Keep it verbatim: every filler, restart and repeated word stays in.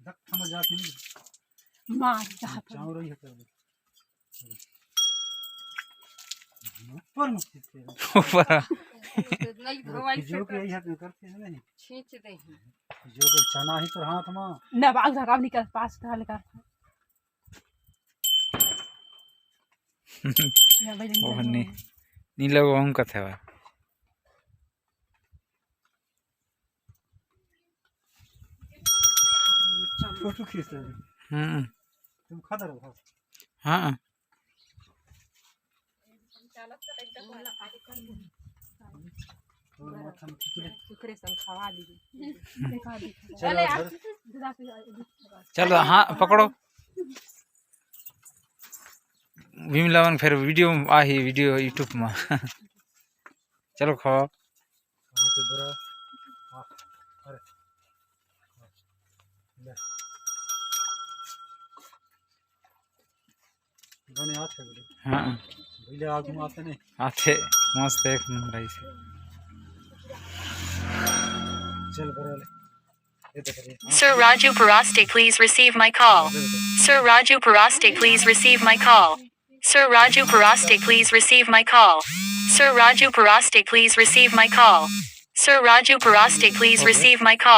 हम जाके नहीं। मार, चाहत हूँ। चाउर ही हटा दे। ऊपर मत खींच के। ऊपर। नहीं, धोवाई जो से के यही हाथ में करते हैं नहीं। खींच दे हैं। जो के चना ही तो हाथ में। ना, बाग धराव निकल, पास धरा लेकर। या भाई, वो निकल नहीं, जाओ। नहीं लोग हम कथे बा। फोटो खींच रहे हैं। हम्म। तुम खा रहे हो? हाँ। और माथा में खींच ले। चलो, घर। चलो, हाँ, पकड़ो। भीम लेवन फिर वीडियो आही, वीडियो YouTube में। चलो, खाओ। कहाँ के बड़ा? हाँ, अरे। ले। बने आथे बोले। हाँ। भैया आगू आथे नहीं। आथे, मस्त एक नंबर ऐसे। चल, बड़ा ले। ये तो करिए। Sir Raju Paraste, please receive my call. Sir Raju Paraste, please receive my call. Sir Raju Paraste, please receive my call. Sir Raju Paraste, please receive my call. Sir Raju Paraste, please receive my call.